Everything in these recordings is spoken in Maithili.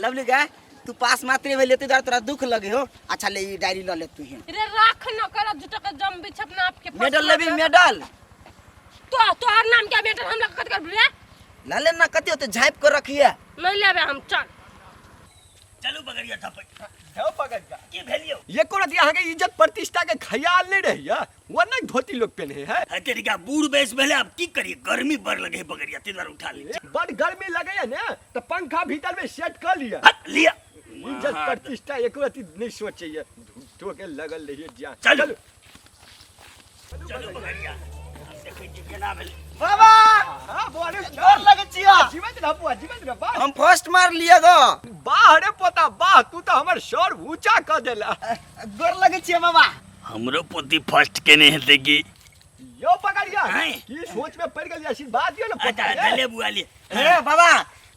लवली गे, तू पास मात्र भेल ते तोरा दुख लगे हो। अच्छा ले ई डायरी ल ले तू ही। रे राख न कर झूठा के जम बिछ अपना आप के मेडल लेबी मेडल? तो तोहर नाम क्या मेडल हम लोग कत कर रे? ल ले ना, कति होते झाँप कर रखिए। नहीं लेबे हम, चल। चलू बगड़िया थपड़। धो पकड़ का। की भेलियो? एको रति अहाँ के इज्जत प्रतिष्ठा के ख्याल नहीं रहिया, वो नहीं धोती लोग पहने है। है तेरी का बूढ़ बेस भेले, अब की करिए, गर्मी बड़ लगे है बगड़िया, ते द्वारे उठा ले। बड़ गर्मी लगे है ने तो पंखा भीतर में सेट कर लिया। हट, लिया। इज्जत प्रतिष्ठा एको रति नहीं सोचे है, झूठो के लगल रहिए जा। चलू। चलू। चलू बगड़िया, अब देखै छी केना भेलै। बाबा! हाँ, बुआ रे, गोर लगे छिया। जीवित रह बुआ, जीवित रह, वाह। हम फर्स्ट मार लिए गो। वाह रे पोता वाह, तू तो हमर सर ऊंचा कर देला। गोर लगे छिया बाबा। हमरो पोती फर्स्ट केने हेतै की? यो पकड़िया। आँय। की सोच में पड़ गेल, आशीर्वाद दियो ने पोता अच्छा, के। चले बुआ ले। ए बाबा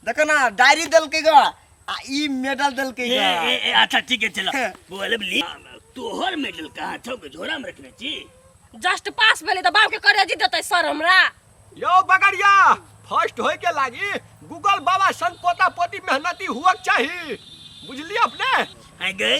देखो ना, डायरी देलकै गो आ ई मेडल देलकै ए, गो। ए, ए, अच्छा ठीक है, चलो बुआ ले ली। तोहर मेडल कहाँ छौ के झोरा में रखने छी? जस्ट पास भेलै तऽ बाप के करेजी देतै सर हमरा। यो बगड़िया, फर्स्ट होय के लागी गूगल बाबा सन पोता पोती मेहनती हुअक चाही, बुझलिए अपने? आइ गई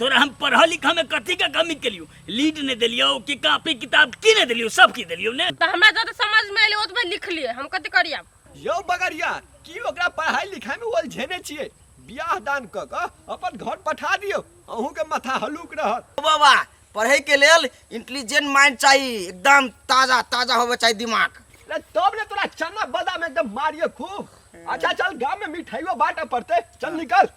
तोरा हम पढ़ल लिखा में कथी के कमी केलियो? लीड नहीं देलियो कि कॉपी किताब की नहीं देलियो, सब की देलियो ने? तऽ हमरा जते समझ में एलै ओतबे लिखलियै, हम कथी करियै? यो बगड़िया, की ओकरा पढ़ाई लिखाई में उलझेने छियै? बियाह दान क क अपन घर पठा दियौ, अहूँ के माथा हलुक रहत। बाबा, पढ़े के लेल इंटेलिजेंट माइंड चाहिए, एकदम ताजा ताजा होवे चाहिए दिमाग। ले तब ने तोरा चना बादाम एकदम मारिए खूब। अच्छा चल, गांव में मिठाइयो बांटे पड़ते, चल निकल।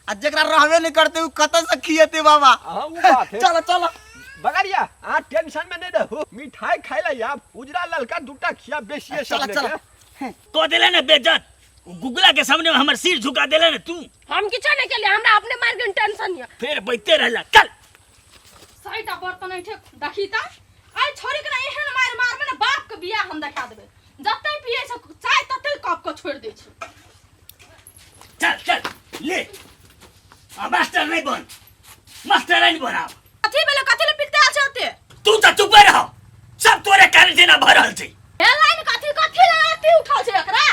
आ जेकरा रहबे नहीं करते उ कत से खिएते बाबा? हाँ, उ बात है। चलो चलो। बगड़िया, आ टेंशन में नहीं रहू, मिठाई खाई ला आप उजरा ललका दूटा खिया बेसिए चलो, सब चलो। लेके। तो देले ने बेइज्जत, गुगला के सामने हमर सिर झुका देले ने तू। हम किछो नहीं केलिए, हमरा अपने मार के टेंशन ये। फिर बैठते रहला, चल। साइटा बर्तन ऐठे देखी त आइ छोरी के ना एहन मार मारबे ने बाप के बियाह हम देखा देबे। जते पिए छै चाय तते कप के छोड़ दै छै। चल चल ले, आ मास्टर नहीं बन, मास्टर नहीं बन आब। कथी भेलै, कथी ले पिटते आल छै ओते? तू त चुपे रह, सब तोरे कारण से ना भर रहल छै। हे लाइन कथी कथी ले आती उठल छै एकरा?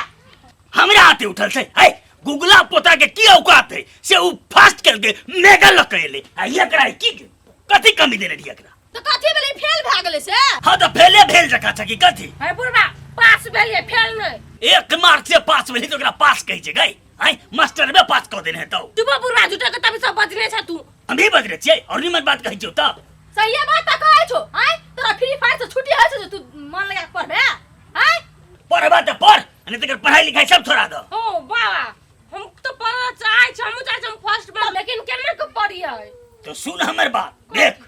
हमरा आते उठल छै? है गुगला पोता के की औकात है से उ फास्ट केलकै, मेडल ल के एलै, आ एकरा की कथी कमी देने रही एकरा? त कथी भेलै, फेल भए गेलै से? हाँ त फेले भेल जका छै की कथी? हे बुढ़बा, पास भेलियै, फेल नहि। एक मार्क से पास भेलै त ओकरा पास कहै छै गई? आय मास्टर बे पास कऽ देने हेतौ। तू बुढ़बा झूठा के तभी सब बजने छ तू। हम भी बजरे छियै और निमन बात कहै छियौ तब। सही बात त कहै छौ। आय तोरा फ्री फायर से छुट्टी होइ छै जे तू मन लगा के पढ़बे? आय पढ़बा त पढ़, नहीं त पढ़ाई लिखाई सब छोड़ा दो। ओ बाबा, हम तो पढ़ चाहै छी, हमहूँ चाहै छी हम फर्स्ट बन, लेकिन केना के पढ़ियै? तो सुन हमर बात, देख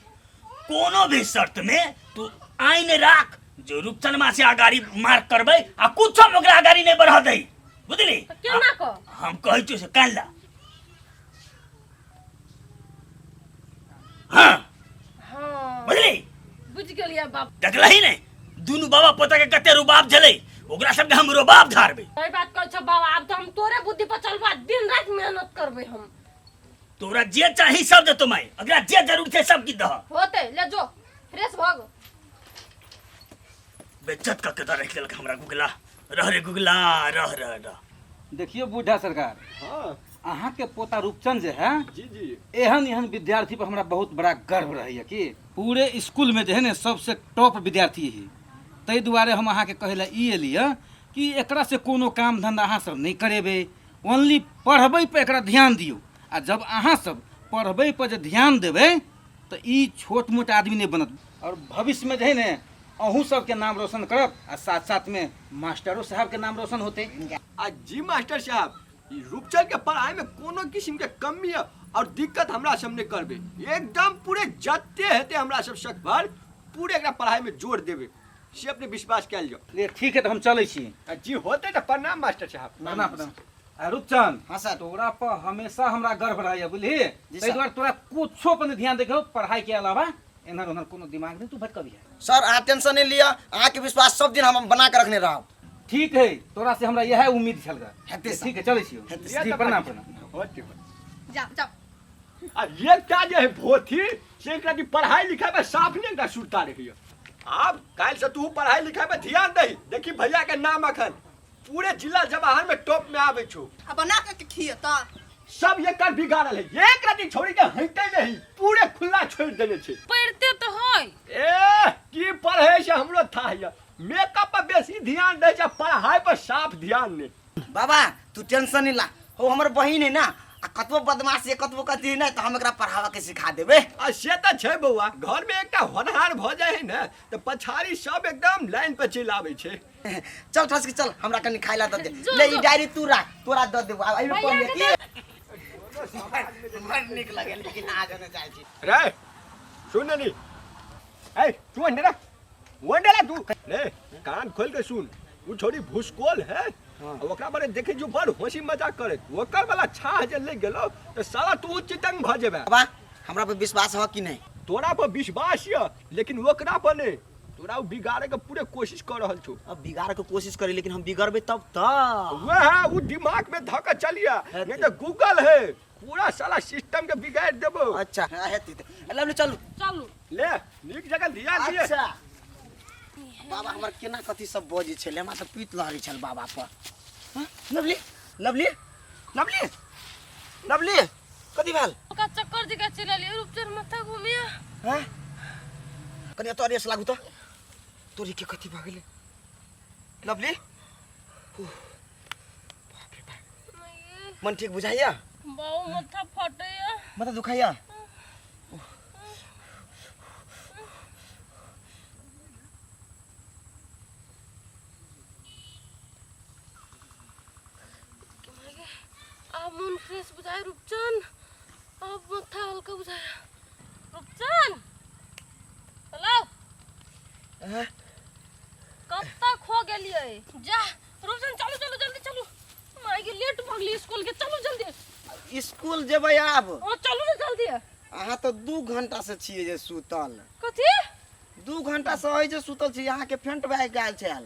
कोनो भी शर्त में तू आइन राख जो रूपचनमा से अगाड़ी मार्क करबै आ कुछो में ओकरा अगाड़ी नहीं बढ़ा दै, बुझली? तऽ केना कऽ? हम कहै छियौ से कान ला। हाँ। हाँ। बुझली? बुझ गेलियै बाप। देखलही ने दुनू बाबा पोता के कते रुबाब झेलै, ओकरा सबके हम रुबाब झाड़बै। सही बात कहै छौ बाबा, आब तऽ हम तोरे बुद्धि पर चलबा, दिन राति मेहनत करबै हम। तोरा जे चाही सब देतो माई, अगला जे जरूर छै सब की दह। होते ले जो फ्रेश भऽ गो। बेइज्जत कऽ के तऽ रखि देलक हमरा गुगला। रह रे गुगला, रह रह रह। देखियो बूढ़ा सरकार, हाँ। अहाँ के पोता रूपचंद जे है, जी जी, एहन एहन विद्यार्थी पर हमरा बहुत बड़ा गर्व रहैया कि पूरे स्कूल में जे है ने सबसे टॉप विद्यार्थी है। ताहि दुआरे हम अहाँके कहै लए ई एलियै कि एकरा से कोनो काम धंधा अहाँ सब नहि करेबै, ओनली पढ़बै पर एकरा ध्यान दियौ। आ जब अहाँ सब पढ़बै पर जे ध्यान देबै तऽ ई छोट मोट आदमी नहि बनत और भविष्य में जे है ने अहूँ सबके नाम रोशन करत आ साथ साथ में मास्टरो साहब के नाम रोशन होते। आ जी मास्टर साहब, ई रूपचंद के पढ़ाई में कोनो किस्म के कमी और दिक्कत हमरा सब नहीं करबे, एकदम पूरे जते हेते हमरा सब सकभर पूरे एकरा पढ़ाई में जोर देबे, से अपने विश्वास कयल जाओ। ले ठीक है, तो हम चलै छी। आ जी होते तो प्रणाम मास्टर साहब। प्रणाम प्रणाम। आ रूपचंद। हाँ सर। तोरा पर हमेशा हमरा गर्व रहैया, बुझली? जी ताहि सर। दुआरे तोरा कुछो पर नहीं ध्यान देखो, पढ़ाई के अलावा एनहर ओनहर कोनो दिमाग नहीं तू भटकबी है। सर अहाँ टेंशन नहीं लिअ, अहाँ के विश्वास सब दिन हम बना के रखने रहब। ठीक है, तोरा से हमरा यह उम्मीद छल गा। हेतै सर। ठीक है, चलै छियौ। हेतै जी, सर। प्रणाम प्रणाम। होते होते। जाओ जाओ। आ एकटा जे है भोथी से एकरा की पढ़ाई लिखाई में साफ नहीं एकटा सुरता रहियो। आब काल्हि से तू पढ़ाई लिखाई में ध्यान दही, देखी भैया के नाम अखन पूरे जिला जवाहर में टॉप में आबै छौ। आ बना के खियता। सब एकर बिगाड़ल है। एक रति छोड़ी के हटते नहीं, पूरे खुला छोड़ देने छै। पढ़ते तो होय। ए की पढ़े से हमरो था है, मेकअप पर बेसी ध्यान दै छै, पढ़ाई पर साफ ध्यान नहीं। बाबा तू टेंशन नहीं ला, हो हमर बहिन है ना, आ कतबो बदमाश है कतबो कथी है ना, तो हम एकरा पढ़ावा के सिखा देबे। आ से तऽ छै बौआ, घर में एकटा होनहार भऽ जाइ है ने तऽ पछाड़ी सब एकदम लाइन पर चलि आबै छै। चल ठसकी चल, हमरा कनी खाइ ला दऽ दे। जो, ले ई जो। डायरी तू राख, तोरा दऽ देबो। आब एहिमे भैया पढ़ ले के की बड़ नीक लगे, लेकिन आज ने जाइ छी। रे सुन नी, ए तू अंडे वंडेला तू रे कान खोल के सुन, उ छोरी भूसकोल है। आ ओकरा बारे देखे जो बड़ हंसी मजाक करे, ओकर वाला छाह जे लग गेलो तऽ साला तू चितंग भऽ जेबे। बाबा हमरा पर विश्वास हो कि नहीं? तोरा पर विश्वास यऽ लेकिन ओकरा पर नहीं, तोरा उ बिगाड़े के पूरे कोशिश कर रहल छौ। अब बिगाड़ के कोशिश करे, लेकिन हम बिगड़बे तब तब। वह उ दिमाग में धक चलिया, नहीं तो गूगल है पूरा साला सिस्टम के बिगाड़ देबो। अच्छा हाँ, हेतै तऽ। लवली चलू। चलू। ले नीक जगह ध्यान दिए। अच्छा बाबा हमर केना कथी सब बजै छलै, हमरा तऽ पीत लहरै छल बाबा पर। हाँ, लवली लवली लवली लवली कथी भेल? ओकरा चक्कर जगह चलि एलियै, रूपचन माथा घुमिया। हाँ कनि एतऽ रेस लागू तऽ तोरी के कथी भऽ गेलै? लवली बाप रे बाप, मन ठीक बुझाइया? बाबू माथा फटैया। माथा दुखाइया? आब मन फ्रेश बुझाय रूपचन, आब माथा हल्का बुझाय। रूपचन हेलो, हाँ? कब तक हो गेलियै? जा रूपचन चलू चलू जल्दी चलू, माय के लेट भऽ गेलै स्कूल के, चलू जल्दी। स्कूल जेबै आब? ओ चलू ने जल्दी। अहाँ तऽ 2 घंटा से छियै जे सुतल। कथी? 2 घंटा से होइ जे सुतल छी, अहाँके फेंट भए गेल छल।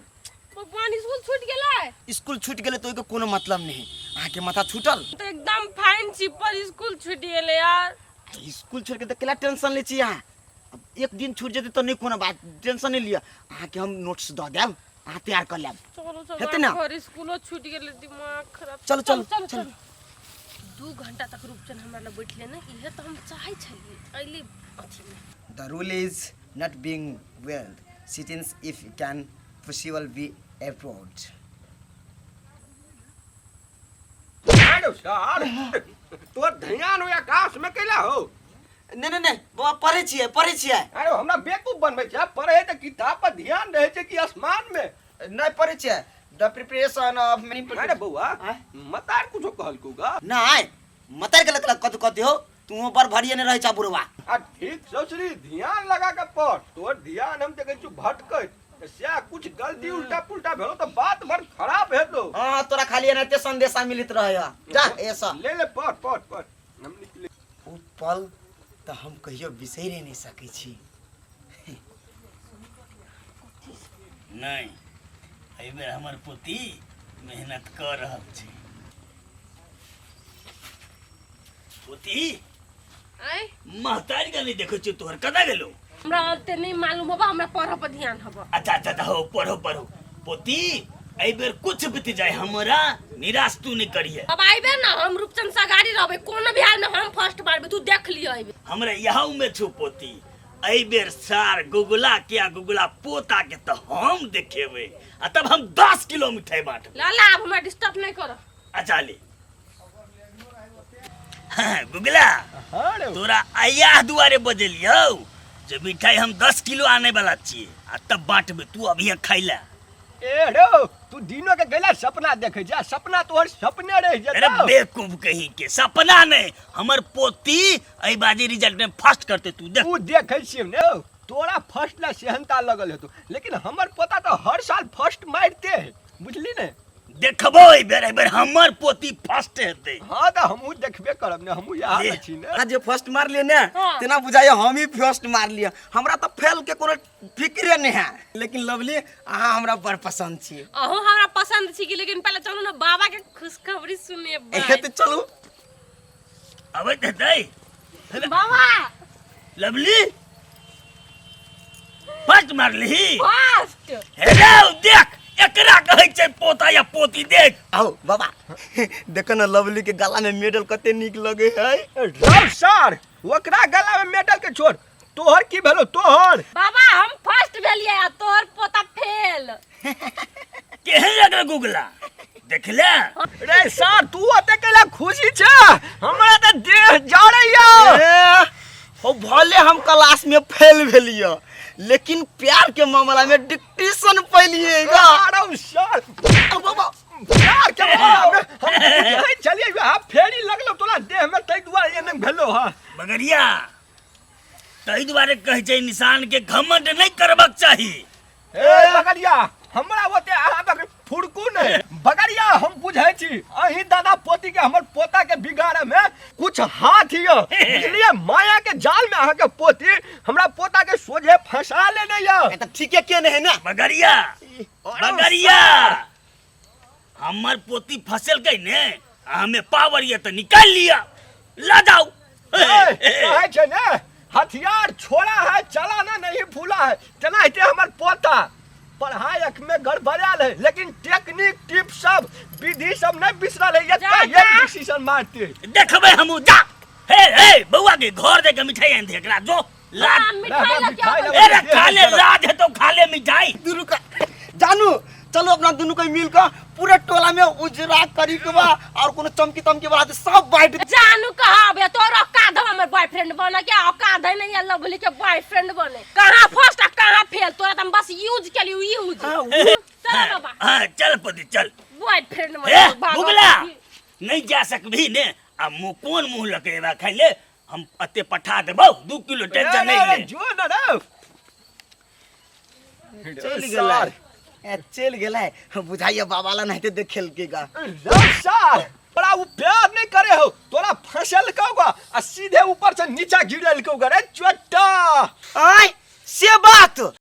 भगवान स्कूल छूट गेलै? स्कूल छूट गेलै तऽ ओहिके कोनो मतलब नहि, अहाँके माथा छूटल तऽ एकदम फाइन छी, पर स्कूल छूट गेलै यार। स्कूल छोड़ि के तऽ केला टेंशन लै छी अहाँ? अब एक दिन छूट जेतै तऽ नहि कोनो बात, टेंशन नहि लिअ, अहाँके हम नोट्स दऽ देब, अहाँ तैयार कऽ लेब। चलू चलू। हेतै ने? घर स्कूलो छूट गेलै, दिमाग खराब। चलू, चलू, चलू चलू। चलू। 2 घंटा तक रूपचन हमरा लग बैठले ने, इहे तऽ हम चाहै छलियै अइली अथीमे। The rule is not being well citizens if can possible be approved. अरे सर तोर ध्यान ओहि आकाश में कैला हो? नहीं नहीं नहीं बाबा पढ़ै छियै, पढ़ै छियै। अरे हमरा बेवकूफ बनबै छै, पढ़ै तऽ किताब पर ध्यान रहै छै कि आसमान में? नहीं पढ़ै छियै। The preparation of many. अरे बौआ आँय? मतार कुछो कहलकौ गा? नहीं मतार के लग कथी कथी हो, तू बड़ भरिये नहीं रहै छा बुढ़वा। आ ठीक ससुरी ध्यान लगा के पढ़, तोर ध्यान हम देखै छियौ भटकैत, तऽ सएह कुछ गलती उल्टा पुल्टा भेलो तऽ बात बड़ खराब हेतौ। हाँ तोरा खाली एनाहिते संदेशा मिलित रहे है, जा ऐसा ले ले पढ़ पढ़ पढ़ हम निकले। ओ पल तऽ हम कहियो बिसरि नहि सकै छी। नहि एहि बेर हमर पोती मेहनत कऽ रहल छै। पोती आँय? महतारी के नहीं देखै छियौ तोहर, कतऽ गेलौ? हमरा ओते नहीं मालूम होबा, हमरा पढ़ऽ पर ध्यान होबा। अच्छा अच्छा अच्छा हो पढ़ो पढ़ो पोती, एहि बेर कुछ बीत जाए हमरा निराश तू नहीं करिहे। अब आइबे ना हम रूपचंद से गाड़ी रहबे, कोनो भी हाल में हम फर्स्ट मारबे, तू देख लियो आइबे। हमरा यह उम्मीद छौ पोती, एहि बेर सार गुगला के आ गुगला पोता के तऽ हम देखेबै, आ तब हम 10 किलो मिठाई बांटबै। लाला अब हमरा डिस्टर्ब नहीं करो। अच्छा ले। हाँ, गुगला हाँ रे। तोरा आया दुआरे बजेलियौ जे मिठाई हम 10 किलो आने वाला छियै आ तब बांटबै, तू अभी खाइला। ए रे तू दिनो के गेला सपना देखे जा, सपना तोहर सपने रह जेतौ। अरे बेवकूफ कहीं के सपना नहीं, हमर पोती एहि बाजी रिजल्ट में फर्स्ट करते, तू देख। तू देखे छियै ने तोरा फर्स्ट ला सेहनता लगल हेतौ, लेकिन हमर पोता तो हर साल फर्स्ट मारते है, बुझली ने? देखबो एहि बेर, एहि बेर हमर पोती फर्स्ट हेतै। हाँ तऽ हमहूँ देखबे करब ने, हमहूँ यहाँ ले। छी ने। अहाँ जे फर्स्ट मारलियै ने हाँ। तेना बुझाइए हम ही फर्स्ट मारलियै, हमरा तऽ फेल के कोनो फिक्रे नहीं है। लेकिन लवली अहाँ हमरा बड़ पसंद छी। अहूँ हमरा पसंद छी कि, लेकिन पहले चलू ने बाबा के खुशखबरी सुनेबै। एहे तऽ चलू। अबैत हेतै बाबा। लवली फर्स्ट मारलिही? फर्स्ट। हेलो देख एकरा कहै छै पोता या पोती देख। आओ बाबा, देखो ना लवली के गला में मेडल कते नीक लगे है। रौ सर, ओकरा गला में मेडल के छोड़, तोहर की भेलो तोहर? बाबा, हम फर्स्ट भेलियै आ तोहर पोता फेल। केहन लगल गुगला देखले? रे सर, तू ओते कैला खुशी छे, हमरा तऽ देह जरैया। ए, हो भले हम क्लास में फेल भेलिए, लेकिन प्यार के मामला में डिक्टेशन पैलिएगा। अरे सर, बाबा, प्यार के मामला में हम बुझै छलियै वएह फेरी लगलो तोरा देह में, ताहि दुआरे एने भेलो हँ। बगरिया, ताहि दुआरे कहै छै निशान के घमंड नहि करबाक चाही। ए बगरिया, हमरा ओते अहाँ तक फुरकू नहि। बगरिया, हम बुझै छी अहीं दादा पोती के हमर पोता के बिगाड़े में कुछ हाथ यऽ, बुझलियै? माया के जाल में अहाँ के पोती हमरा पोता के सोझे फंसा लेने यऽ। ए, तऽ ठीके के नहीं है ना। बगरिया, अरे बगरिया, हमर पोती फंसेलकै ने, आ हमे पावर ये तऽ निकालि लिअ, लऽ जाउ। ए, कहै छै ने हथियार छोड़ा है चलाना नहीं भूला है, तेनाहिते हमर पोता पढ़ाई अख में गड़बड़ायल है, लेकिन टेक्निक टिप सब विधि सब नहीं बिसरल है। जा, एते जा। एक डिसीजन मारते देखबै हमहूँ। जा हे हे बौआ के घर दे के मिठाई आनि दे एकरा, जो लाद। हाँ, मिठाई लऽ के मिठाई आबै। लऽ ए रे, खा ले, लाज हेतौ, खा ले मिठाई। दुनू का जानू, चलो अपना दुनू को मिल के पूरे टोला में उजरा करी के बा और कोनो चमकी तमकी वाला तो सब बांट। जानू कहबे तोर औकात है हमर बॉयफ्रेंड बने के? औकात है नहीं है लवली के बॉयफ्रेंड बने। कहाँ फर्स्ट आ कहाँ फेल, तोरा त हम बस यूज केलियो, यूज। चल बाबा। हाँ, चल पति, चल। बॉयफ्रेंड ए बने भागो। बुगला, नहीं जा सकबी ने? आ मुँह कोन मुँह लके एबा खाइ ले? हम अते पठा देबौ 2 किलो, टेंशन नहीं ले। जो न रे। चल गेलै, ए, चल गेलै बुझाइए बाबा ला नहीं तो देखेल के गा। सर, तोरा उ प्यार नहीं करे हो, तोरा फंसल कौगा आ सीधे ऊपर से नीचा गिरल कौगा रे चोट्टा। आय से बात।